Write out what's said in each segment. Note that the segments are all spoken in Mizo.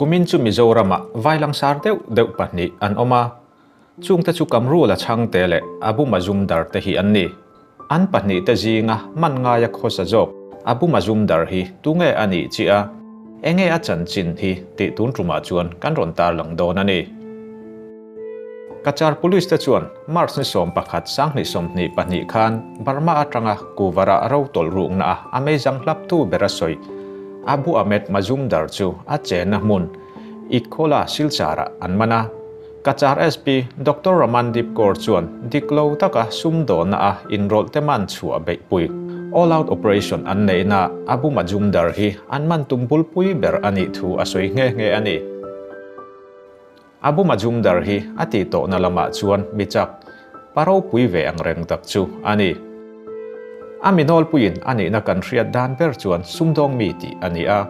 Kumin chu Mizoramah vai langsar deuh deuh pahnih an awm a, chungte chu Kamrula chhangte leh Abu Mazumdar te hi an ni. An pahnihte zinga man ngaia khawsa zawk Abu Mazumdar hi tunge a nih chiah a, enge a chanchin hi tih tun tumah chuan kan rawn tarlang dawn a ni. Cachar Police te chuan March ni 11 2022 khan Burma atanga Kuvara ro tawlh rukna a a meizang hlaptu ber a sawi Abu Ahmed Mazumdar chu a chenna hmun Ikhola Silchar-ah an man a. Cachar SP Doctor Ramandeep Kaur chuan dik lo taka sumdawnna a inrawlh te man chhuah beihpui All Out Operation an neihna Abu Mazumdar hi an man tum bulpui ber a nih thu a sawi nghe nghe a ni. Abu Majumdar hi a tih tawhna lamah chuan mi chak, pa ropui ve ang reng tak chu a ni. A mi nawlpuiin a nihna kan hriat dan ber chuan sumdawng mi tih a ni a.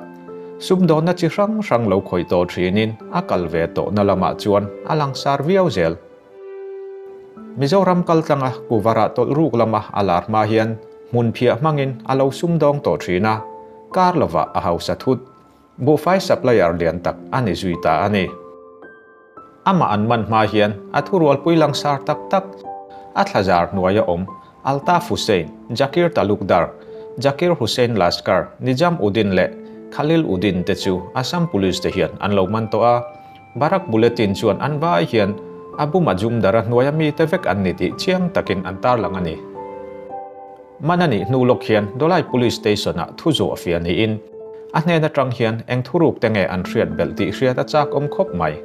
Sumdawnna chi hrang hrang lo khawih tawh thinin a kal ve tawhna lamah chuan a langsar viau zel. Mizoram kaltlanga Kuvarah tawlh ruk lama a lar hma hian hmunphiah hmangin a lo sumdawng tawh thin a, kar lovah a hausa thut. Buhfai supplier lian tak a ni zui ta a ni. Amah an man hma hian a thurualpui langsar tak tak, a thlazar hnuaia awm Altaf Hussain, Jakir Talukdar, Jakir Hussain Laskar, Nijam Uddin leh Khalil Uddin te chu Assam Police te hian an lo man tawh a. Barak Bulletin chuan an vai hian Abu Majumdar-a hnuaia mite vek an ni tih chiang takin an tarlang a ni. Man a nih hnu lawk hian Dawlai Police Station-ah thu zawh a fiah niin a hnen atang hian eng thuruk te nge an hriat belh tih hriat a chak awm khawp mai.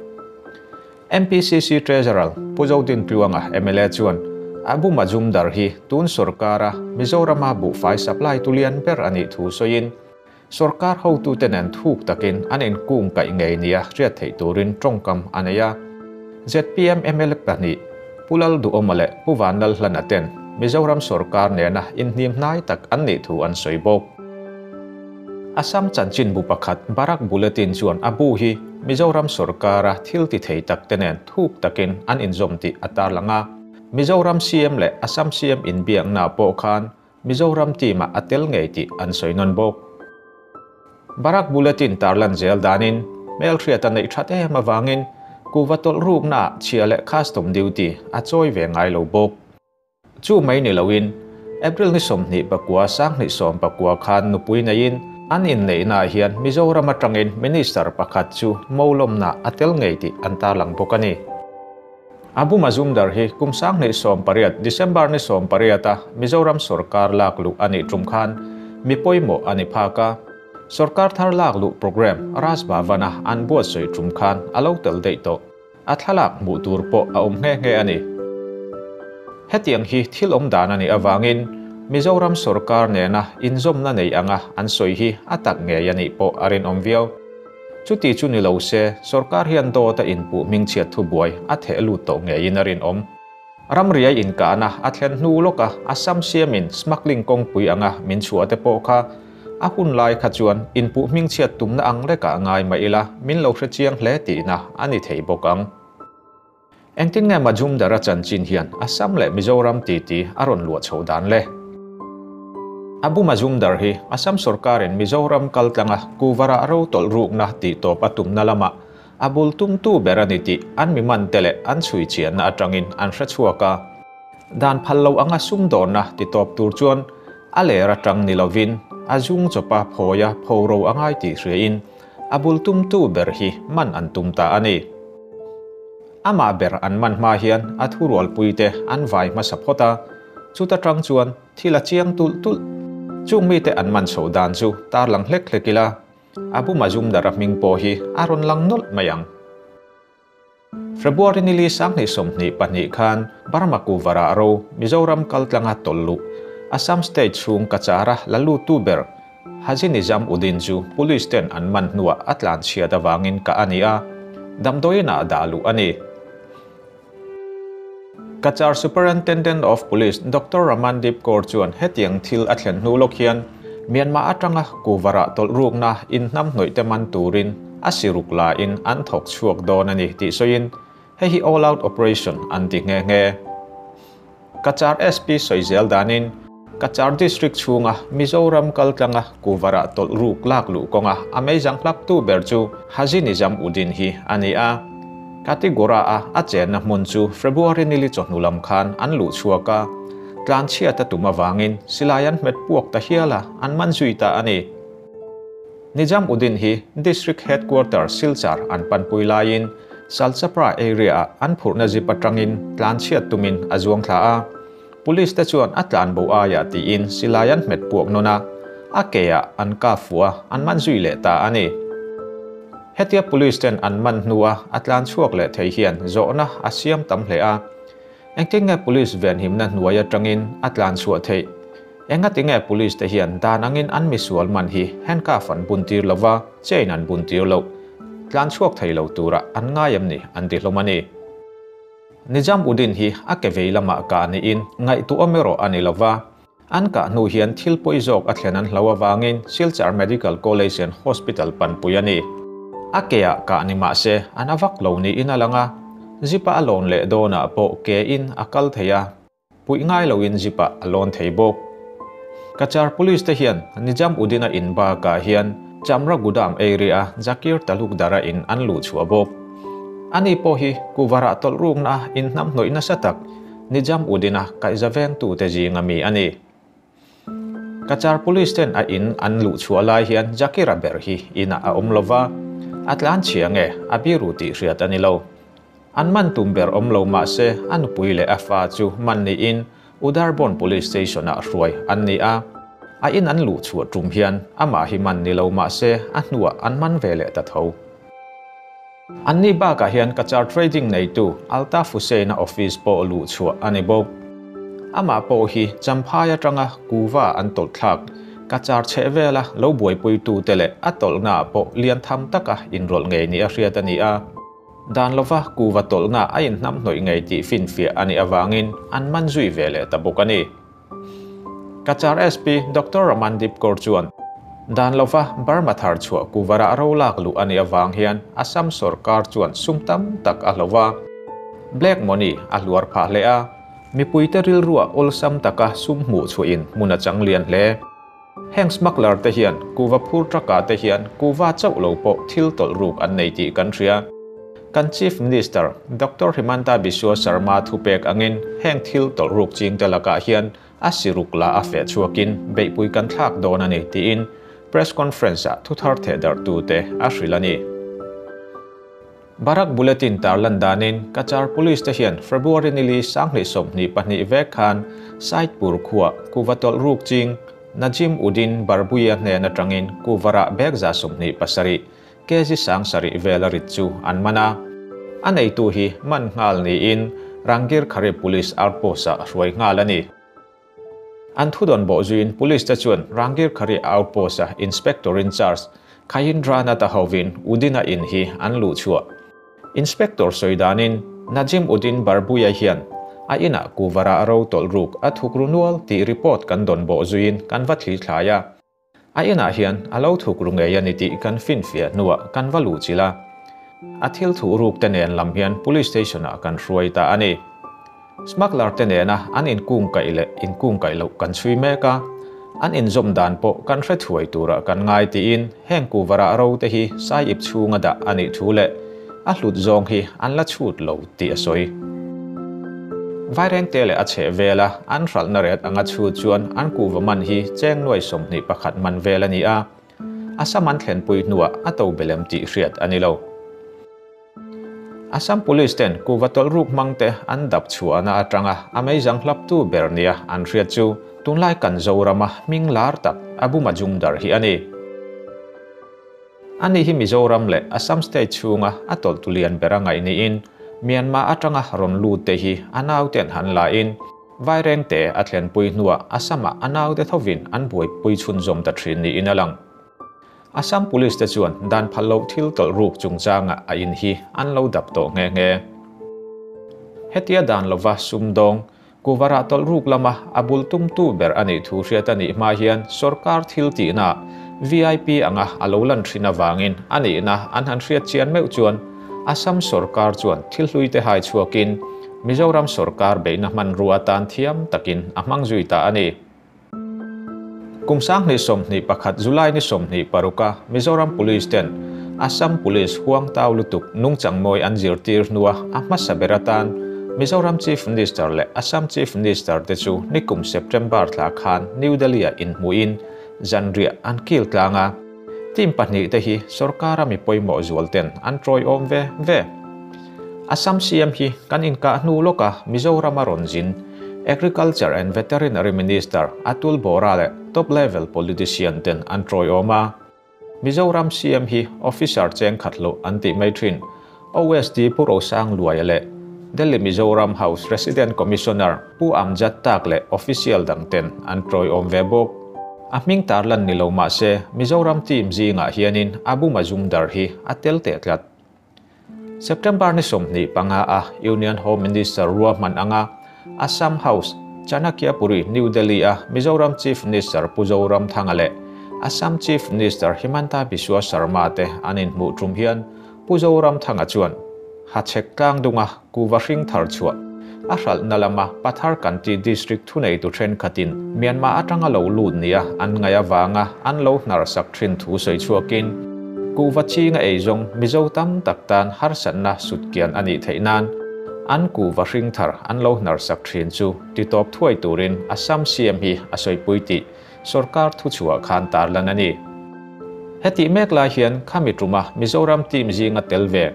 MPCC Treasurer Pu Zodin Tluanga mla chuan Abu Majumdar hi tun sorkara Mizorama buhfai supply tu lian ber a nih thu sawiin sorkar hotute nen thuk takin an inkung kaih ngei nia hriat theih turin tawngkam a nei a. Zpm mla pahnih Pu Lalduhawma leh Pu Vanlalhlana ten Mizoram sorkar nena inhnim hnai tak an nih thu an sawi bawk. Assam chanchinbu pakhat Barak Bulletin chuan a bu hi Mizoram sorkara thil ti thei tak te nen thuk takin an inzawm tih a tarlang a. Mizoram CM leh Assam CM inbiakna pawh khan Mizoram team-ah a tel ngei tih an sawi nawn bawk. Barak Bulletin tarlan zel danin hmelhriat a neih that em avangin kuhva tawlh ruknaah chhia leh custom duty a chawi ve ngai lo bawk. Chu mai ni loin April ni 29 2019 khan nupui neiin an inneihnaah hian Mizoram atangin Minister pakhat chu molawmna a tel ngei tih an tarlang bawk a ni. Abu Mazumdar hi kum 2018 December ni 18 a Mizoram sorkar lak luh a nih tum khan mi pawimawh a ni phak a. Sorkar thar lak luh program Raj Bhavan a an buatsawi tum khan a lo tel daih tawh. A thlalak hmuh tur pawh a awm nghe nghe a ni. Hetiang hi thil awm dan a nih avangin Mizoram sorkar nena inzawmna nei anga an sawi hi a tak ngei a nih pawh a rinawm viau. Chuti chu ni lo se, sorkar hian dawt a inpuh hmingchhiat thubuai a theh lut tawh ngeiin a rinawm. Ramriai inkahna a thlen hnu lawka Assam siamin smuggling kawngpui anga min chhuah te pawh kha a hun lai kha chuan inpuh hmingchhiat tumna ang lekah ngai mah ila min lo hrechiang hle tihna a ni thei bawk ang. Engtin nge Majumdar a chanchin hian Assam leh Mizoram titi a rawn luah chho dan le? Abu Majumdar hi Assam sorkarin Mizoram kaltlanga Kuvara ro tawlh rukna tih tawp a tumna lamah a bul tumtu ber a ni tih an mi mante leh an chhui chianna atangin an hre chhuak a. Dan phal lo anga sumdawnna ti tawp tur chuan a ler atang ni lovin a zung chawpa phawia phoro a ngai tih hriain a bul tumtu ber hi man an tum ta a ni. Amah ber an man hma hian a thurualpuite an vai hmasa phawt a, chuta tang chuan thil a chiang tulh tulh. Chung mite an man chhoh dan chu tarlang hlek hlek ila, Abu Mazumdar a hming pawh hi a rawn lang nawlh mai ang. February ni li 2022 khan Burma Kuvarah ro Mizoram kaltlanga tawlh luh Assam state chhung Kachara la lutu ber Haji Nizam Uddin chu police ten an man hnuah a tlan chhiat avangin kah a ni a, damdawiinah dah luh a ni. Cachar Superintendent of Police Doctor Ramandeep Kaur chuan hetiang thil a thlen hnu lawk hian Myanmar atanga Kuvarah tawlh rukna inhnam hnawih te man turin a siruk lain an thawk chhuak dawn a ni tih sawiin hei hi all out operation an ti nghe nghe. Cachar SP sawi zel danin Cachar District chhunga Mizoram kaltlanga Kuvarah tawlh ruk lak luh kawnga a meizang hlaptu ber chu Haji Nizam Uddin hi a ni a. Katigora-a a chenna hmun chu February nili chawhnu lam khan an luh chhuak a, tlanchhiat a tum avangin silai an hmet puak ta hial a, an man zui ta a ni. Nizam Uddin hi District Headquarter Silchar an panpui laiin Salchapra area-ah an phurhna zip atangin tlanchhiat tumin a zuang thla a. Police te chuan a tlan bo aiah tiin silai an hmet puak nawn a, a keah an kap fuh a, an man zui leh ta a ni. Hetia police ten an man hnua a tlan chhuak leh thei hian zawhna a siam tam hle a, engtin nge police venhimna hnuai atangin a tlan chhuah theih? Engati nge police te hian dan angin an misual man hi handcuff an bun tir lova, chain an bun tir loh? Tlan chhuak thei lo turah an ngai em ni an ti hlawm a ni. Nizam Uddin hi a ke vei lamah kah niin ngaihtuahawm erawh a ni lova, an kah hnu hian thil pawi zawk a thlen an hlo avangin Silchar Medical College and Hospital panpui a ni. A keah kah ni mah se an a vak lo niin a lang a, zip-a a lawn leh dawnah pawh ke-in a kal thei a. Puih ngai loin zip-ah a lawn thei bawk. Cachar Police te hian Nizam Uddin-a in bakah hian Chamra Gudam area Zakir Talukdar-a in an luh chhuah bawk. Ani pawh hi Kuvarah tawlh rukna in hnamhnawih nasa tak Nizam Uddin-a kaihza vengtute zinga mi a ni. Cachar Police ten a in an luh chhuah lai hian Zakir-a ber hi inah a awm lova, a tlan chhia nge a biru tih hriat a ni lo. An man tum ber awm lo mah se a nupui leh a fa chu man niin Udarbon Police Station-ah hruai an ni a. A in an luh chhuah tum hian amah hi man ni lo mah se a hnuah an man ve leh ta tho. Anni bakah hian Cachar Trading neitu Altaf Hussain-a office pawh luh chhuah a ni bawk. Amah pawh hi Champhai atanga Kuva an tawlh thlak Cachar chheh vela lo buaipuitute leh a tawlhnaah pawh lian tham taka inrawlh ngei ni a hriat a ni a. Dan lova kuva tawlhna a inhnamhnawih ngei tih finfiah a nih avangin an man zui ve leh ta bawk a ni. Cachar SP Doctor Ramandeep Kaur chuan, Dan lova Burma thar chhuah kuvarah ro lak luh a nih avang hian Assam sorkar chuan sum tam tak a hlo a, black money a hluar phah hle a, mipuite rilruah awlsam taka sum hmuh chhuahin hmun a chang lian hle. Heng smuggler te hian kuva phur truck ah te hian kuva chauh lo pawh thil tawlh ruk an nei tih kan hria. Kan Chief Minister Doctor Himanta Biswa Sarma thupek angin heng thil tawlh ruk ching te lakah hian a siruk la a feh chhuakin beihpui kan thlak dawn a ni tiin press conference ah thuthar thehdarh tu te a hrilh a ni. Barak Bulletin tarlan danin Cachar Police te hian February nili 2022 vek khan Saidpur khua kuva tawlh ruk ching Najim Uddin Barbuia hnen atangin kuvarah bag 27 kg 7000 vel a rit chu an man a. A neitu hi man nghal niin Rangir Khari Police Outpost-ah hruai nghal a ni. An thudawn bawh zuiin Police te chuan Rangir Khari Outpost-a Inspector in Charge Khaindra Nata hovin Udin-a in hi an luh chhuah. Inspector sawi danin Najim Udin Barbuia hian a inah Kuvara ro tawlh ruk a thuk ru nual tih report kan dawn bawh zuiin kan va thli thlai a. A inah hian a lo thuk ru ngei a ni tih kan finfiah hnuah kan va luh chilh a. A thil thuh ruk te nen lam hian Police Station-ah kan hruai ta a ni. Smuggler te nena an inkungkaih leh inkungkaih loh kan chhui mek a, an inzawm dan pawh kan hre thuai turah kan ngai tiin heng kuvarah ro te hi sai ip chhunga dah a nih thu leh a hlut zawng hi an la chhut lo tih a sawi. Vairengte leh a chheh vela an hralhna ret anga chhut chuan an kuhva man hi cheng nuai 21 man vel a ni a, Assam an thlenpui hnuah a to belem tih hriat a ni lo. Assam Police ten kuhva tawlh ruk hmang te an dap chhuahna atanga a meizang hlaptu ber nia an hriat chu tunlai kan Zorama hming lar tak Abu Majumdar hi a ni. Ani hi Mizoram leh Assam state chhunga a tawlhtu lian ber a ngaih niin Myanmar atanga rawn lut te hi a nauten han la in Vairengte a thlenpui hnuah Assam-ah a naute thovin an buaipui chhunzawm ta thin niin a lang. Assam Police te chuan dan phal loh thil tawlh ruk chungchangah a in hi an lo dap tawh nghe nghe. Hetia dan lova sumdawng Kuvarah tawlh ruk lama a bul tumtu ber a nih thu hriat a nih hma hian sorkar thil tihna VIP anga a lo lan thin avangin a nihna an han hriat chian meuh chuan Assam sorkar chuan thil hlui te hai chhuakin Mizoram sorkar beihna hmanrua atan thiam takin a hmang zui ta a ni. Kum 2021 July ni 26 a Mizoram Police ten Assam Police huangtau lutuk nungchang mawi an zirtir hnua a hmasa ber atan Mizoram Chief Minister leh Assam Chief Minister te chu nikum September thla khan New Delhi-ah inhmuhin zanriah an kil tlang a. Team pahnihte hi sorkara mi pawimawh zual ten an tawiawm ve ve. Assam CM hi kan inkah hnu lawka Mizorama rawn zin Agriculture and Veterinary Minister Atul Bora leh top level politician ten an tawiawm a. Mizoram CM hi officer cheng khat loh an tih mai thin. OSD Pu Rosang Luaia leh Delhi Mizoram House Resident Commissioner Pu Amjad Tak leh official dang ten an tawiawm ve bawk. A hming tarlan ni lo mah se Mizoram team zingah hianin Abu Mazumdar hi a tel teh tlat. September ni 25 a Union Home Minister ruahman anga Assam House, Chanakyapuri, New Delhi a Mizoram Chief Minister Pu Zoramthanga leh Assam Chief Minister Himanta Biswa Sarma te an inhmuh tum hian Pu Zoramthanga chuan Hachhek tlang dunga kuva hring thar chhuah a hralhna lama Patharkanti District thuneitu thenkhatin Myanmar atanga lo lut nia an ngaih avanga an lo hnar sak thin thu sawi chhuakin kuva chinga eizawng Mizo tam tak tan harsatna sutkian a nih theih nan an kuva hring thar an lo hnar sak thin chu titawp thuai turin Assam CM hi a sawipui tih sorkar thu chhuah khan tarlan a ni. Heti mek lai hian khami tuma Mizoram team zinga tel ve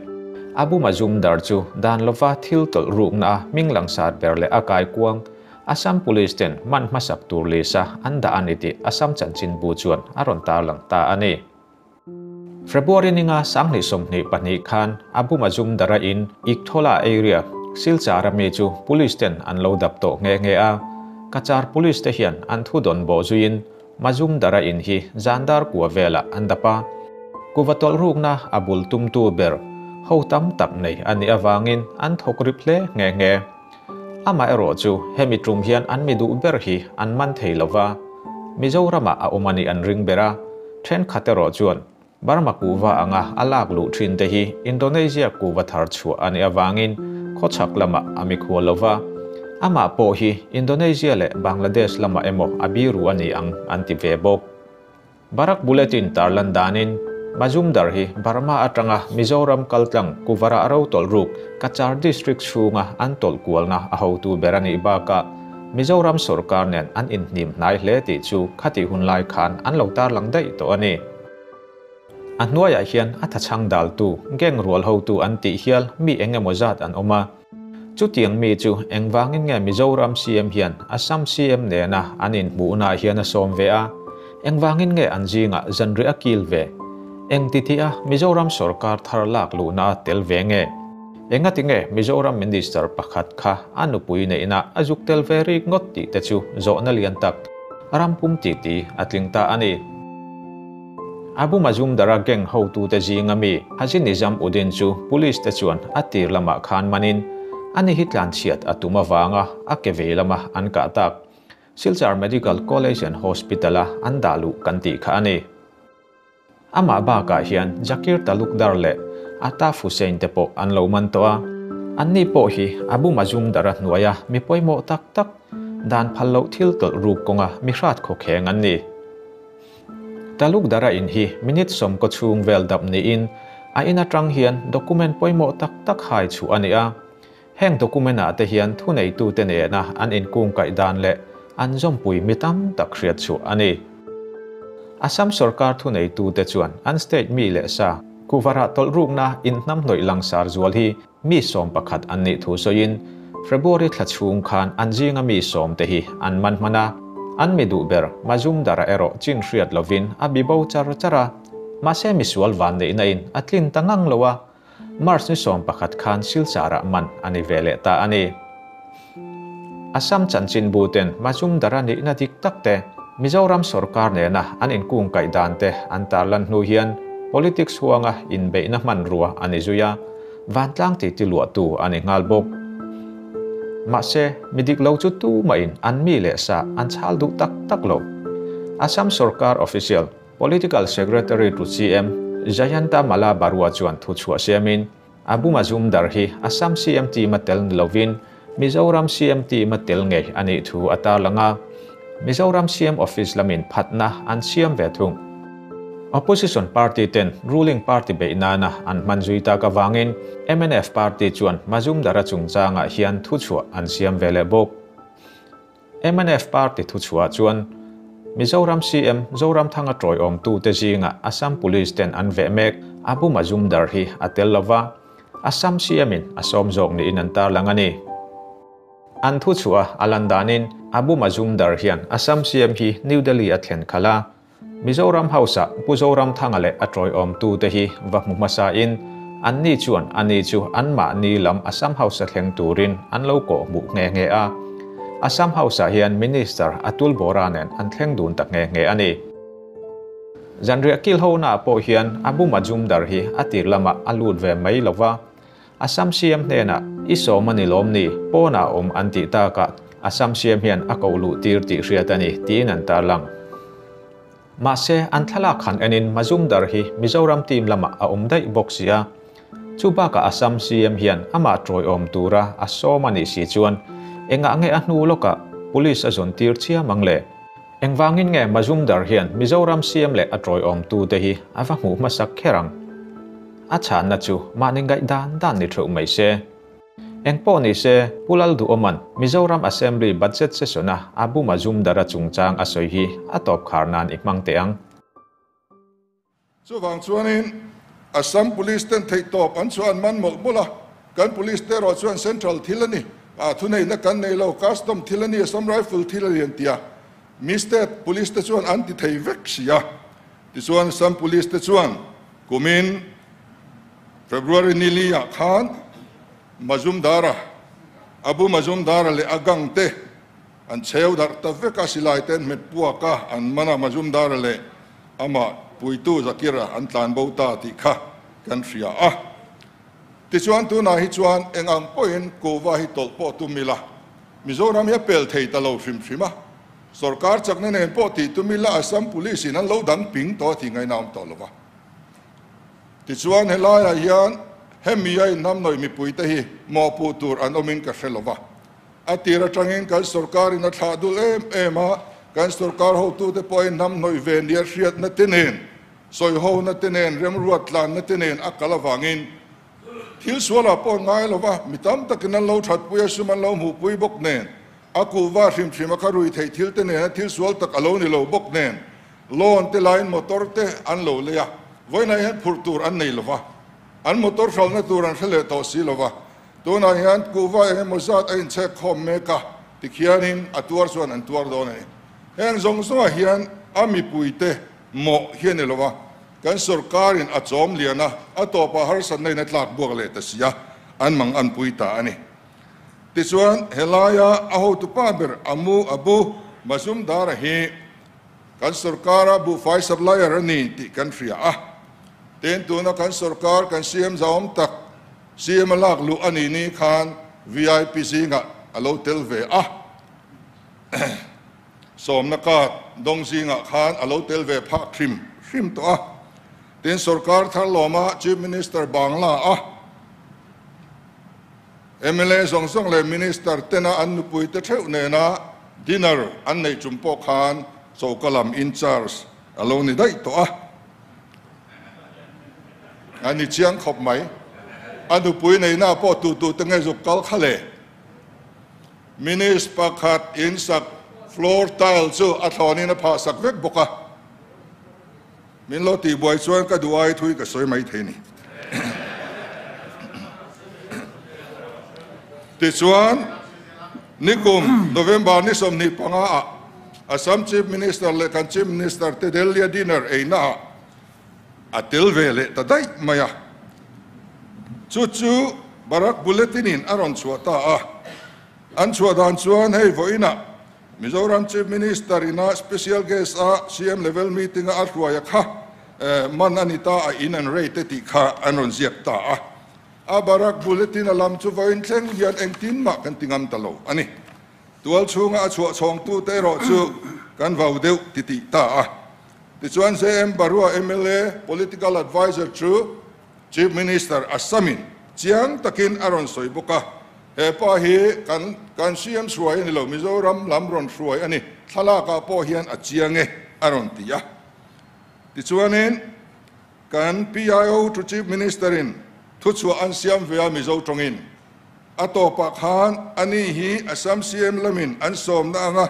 Abu Mazumdar chu dan lova thil tawlh rukna a hming langsar ber leh a kai kuang Assam Police ten man hmasak tur lisa an dah a ni tih Assam chanchinbu chuan a rawn tarlang ta a ni. February ninga 2022 khan Abu Mazumdar a in Ikthola area Silchar ami chu police ten an lo dap tawh nghe nghe a. Cachar police te hian an thu dawn bawh zuiin Mazumdar a in hi zandar kua velah an dap a. Kuva tawlh rukna a bul tumtu ber ho tam tak nei a nih avangin an thawk rip hle nghe nghe. Amaherawh chu hemi tum hian an mi duh ber hi an man thei lova, Mizoramah a awm a nih an ring ber a, thenkhat erawh chuan Burma kuhva anga a lak luh thin te hi Indonesia kuhva thar chhuah a nih avangin khawchhak lamah a mikhual lova, amah pawh hi Indonesia leh Bangladesh lamah emaw a biru a ni ang an ti ve bawk. Barak Bulletin tarlan danin Mazumdar hi Burma atanga Mizoram kaltlang Kuvara ro tawlh ruk Cachar District chhunga an tawlh kualna a hotu ber a nih bakah Mizoram sorkar nen an inhnim hnai hle tih chu khati hun lai khan an lo tarlang daih tawh a ni. A hnuaiah hian a thachhang daltu, gang rual hotu an tih hial mi eng emaw zat an awm a. Chutiang mi chu engvangin nge Mizoram CM hian Assam CM nena an inhmuhnaah hian a sawm ve a, engvangin nge an zingah zanriah a kil ve? Eng ti tih a Mizoram sorkar thar lak luhna a tel ve nge? Engati nge Mizoram Minister pakhat kha a nupui neihna a zuk tel ve rik ngawt tih te chu zawhna lian tak rampum titi a tling ta a ni. Abu Mazumdar-a gang hotute zinga mi Haji Nizam Uddin chu police te chuan a tir lamah khan manin ani hi tlanchhiat a tum avanga a ke vei lama an kah tak Silchar Medical College and Hospital-a an dah luh kan tih kha a ni. Amah bakah hian Zakir Talukdar leh Ataf Hussain te pawh an lo man tawh a, anni pawh hi Abu Mazumdar-a hnuaia mi pawimawh tak tak dan phal loh thil tawlh ruk kawnga mi hrat khawkheng an ni. Talukdara in hi minute sawmkaw chhung vel dap niin a in atang hian document pawimawh tak tak hai chhuah a ni a. Heng document ah te hian thuneitute nena an inkungkaih dan leh an zawmpui mi tam tak hriat chhuah a ni. Assam sorkar thuneitute chuan an state mi leh sa kuvarah tawlh rukna inhnamhnawih langsar zual hi mi 11 an nih thu sawiin February thla chhung khan an zinga mi 10 te hi an man hman a, an mi duh ber Mazumdar-a erawh chin hriat lovin a bibo char char a, mahse misual van neihna in a tlin ta ngang lo a, March ni 11 khan Silchar-ah man a ni ve leh ta a ni. Assam chanchinbu ten Mazumdar-a nihna dik tak te, Mizoram sorkar nena an inkungkaih dan te an tarlan hnu hian politics huanga inbeihna hmanrua a ni zui a, vantlang titi luahtu a ni nghal bawk. Mahse, mi dik lo chu tu mahin an mi leh sa an chhal duh tak tak lo. Assam sorkar official, Political Secretary to CM, Jayanta Mala Barua chuan thu chhuah siamin, Abu Mazumdar hi Assam CM team a tel ni lovin Mizoram CM team a tel ngei a nih thu a tarlang a. Mizoram CM Office lamin phatna an siam ve thung. Opposition party ten ruling party beih nana an hman zui tak avangin mnf party chuan Mazumdar-a chungchangah hian thuchhuah an siam ve leh bawk. Mnf party thuchhuah chuan Mizoram CM Zoramthanga tawiawmtute zingah Assam Police ten an veh mek Abu Mazumdar hi a tel lova, Assam CM-in a sawm zawk niin an tarlang a ni. An thuchhuah a lan danin Abu Mazumdar hian Assam CM hi New Delhi a thlen khalh a, Mizoram House-ah Pu Zoramthanga leh a tawiawmtute hi va hmu hmasain anni chuan ani chu anmahni lam Assam House-a thleng turin an lo kawh hmuh nghe nghe a. Assam House-ah hian Minister Atul Bora nen an thleng dun ta nghe nghe a ni. Zanriah kilhona pawh hian Abu Majumdar hi a tir lamah a lut ve mai lo va, Assam CM hnenah i sawm a ni lawm ni, pawnah awm an tih takah Assam CM hian a koh luh tir tih hriat a ni, tiin an tarlang. Mahse, an thlalak han enin Mazumdar hi Mizoram team lamah a awm daih bawk si a. Chu bakah Assam CM hian amah tawiawm tura a sawm a nih si chuan engah nge a hnu lawkah Police a zawn tir chiam ang le? Engvangin nge Mazumdar hian Mizoram CM leh a tawiawmtute hi a va hmuh hmasak kher ang? A chhanna chu mahni ngaih dan dan ni theuh mai se. Engpawh ni se, Pu Lalduhawma'n Mizoram Assembly Budget Session-a Abu Mazumdar-a chungchang a sawi hi a tawp khar nan i hmang teh ang. Chuvang chuanin Assam Police ten theihtawp an chhuah an man mawlh mawlh a, kan Police te erawh chuan Central thil a ni, thuneihna kan nei lo, Custom thil a ni, Assam Rifle thil a ni an ti a, mi State Police te chuan an ti thei vek si a. Tichuan Assam Police te chuan kumin February ni li ah khan Mazumdara, Abu Mazumdara leh a gang te an cheu darh ta vek a, silai te an hmet puak a, an man a, Mazumdara leh amah puitu Zakira an tlan bo ta tih kha kan hria a. Tichuan tunah hi chuan eng ang pawhin kuhva hi tawlh pawh tum ila, Mizoram hi a pel thei ta lo hrim hrim a, Sorkar chakna nen pawh tih tum ila Assam Police in an lo dang ping tawh a tih ngaihna awm tawh lo va. Tichuan helaiah hian hemi a inhnamhnawih mipuite hi mawhpuh tur an awmin ka hre lo va. A tir atangin kan sorkarin a thlah dul em em a, kan sorkar hotute pawh a inhnamhnawih ve nia hriatna te nen, sawihona te nen, remruat tlanna te nen a kal avangin thil sualah pawh an ngai lo va, mi tam takin an lo thatpui a, sum an lo hmuhpui bawk nen. A kuhva hrim hrim a kha rui theih thil te nena thil sual tak a lo ni lo bawk nen loan te laiin motor te an lo lei a, vawiinah hian phurh tur an nei lova, an motor hralhna tur an hre leh tawh si lova, tunah hian kuhva eng emaw zat a inchhek khawm mek a, tikhianin a tuar chuan an tuar dawn a ni. Heng zawng zawngah hian a mipuite mawh hi a ni lova, kan sorkarin a chawm lian a, a tawpah harsatna in a tlak buak leh ta si a, an mang an pui ta a ni. Tichuan, helaia a hotupa ber Amu Abu Mazumdar-a hi kan sorkara buhfai supplier a ni tih kan hria a. Tin, tuna kan sorkar kan CM zahawm tak CM a lak luh a nih ni khan vip zingah a lo tel ve a. Sawmna card dawng zingah khan a lo tel ve phak hrim hrim tawh a. Tin, sorkar thar lawma Chief Minister Bangla a. Mla zawng zawng leh Minister tena an nupuite theuh nena dinner an neih tum pawh khan choka lam in charge a lo ni daih tawh a. A ni chiang khawp mai. A nupui neihna pawh tu tu te nge zuk kal kha le. Minis pakhat in sak floor tile chu a thlawnin a phah sak vek bawk a. Min lo tihbuai chuan ka duh ai thui ka sawi mai thei ni. Tichuan, nikum November ni 25 ah Assam Chief Minister leh kan Chief Minister te Delhi-a dinner eina ah a tel ve leh ta daih mai a. Chu chu Barak Bulletin in a rawn chhuah ta a. An chhuah dan chuan hei vawiinah Mizoram Chief Minister ina Special Guest a CM level meeting a a hruai a kha man a ni ta a in an rei te tih kha an rawn ziak ta a. A Barak Bulletin a lam chu vawiin thleng hian engtin mah kan ti ngam ta lo a ni. Tual chhunga a chhuah chhawngtute erawh chu kan vau deuh ti tih ta a. Tichuan JM Barua mla Political Adviser chu Chief Minister Assamin chiang takin a rawn sawi bawk a. He pa hi kan kan CM hruai a ni lo, Mizoram lam rawn hruai a ni. Thlalakah pawh hian a chiang e, a rawn ti a. Tichuanin kan PIO to Chief Minister-in thuchhuah an siam ve a Mizo tawngin. A tawpah khan ani hi Assam CM lamin an sawmna anga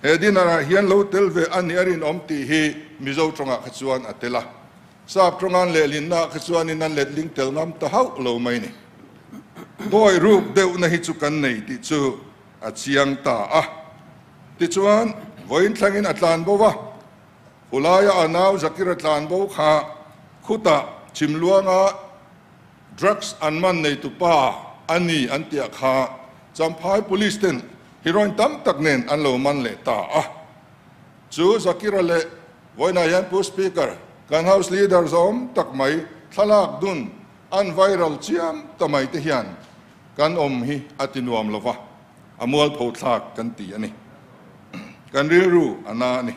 he dinner-ah hian lo tel ve a nih a rinawm tih hi Mizo tawngah kha chuan a tel a. Sap tawngan lehlinnaah kha chuanin an letling tel ngam ta hauh lo mai ni. Dawi ruk deuhna hi chu kan nei tih chu a chiang ta a. Tichuan, vawiin thlangin a tlan bo va, Khulaia a nau Zakira tlan bo kha khutah Chhimluanga drugs an man neitu pa a ni an tiah kha Champhai Police ten heroin tam tak nen an lo man leh ta a. Chu Zakira leh vawiinah hian Pu Speaker, kan House Leader zawm tak mai thlalak dun an viral chiam ta mai te hian kan awm hi a ti nuam lo va, a mualpho thlak kan ti a ni. Kan rilru a na a ni.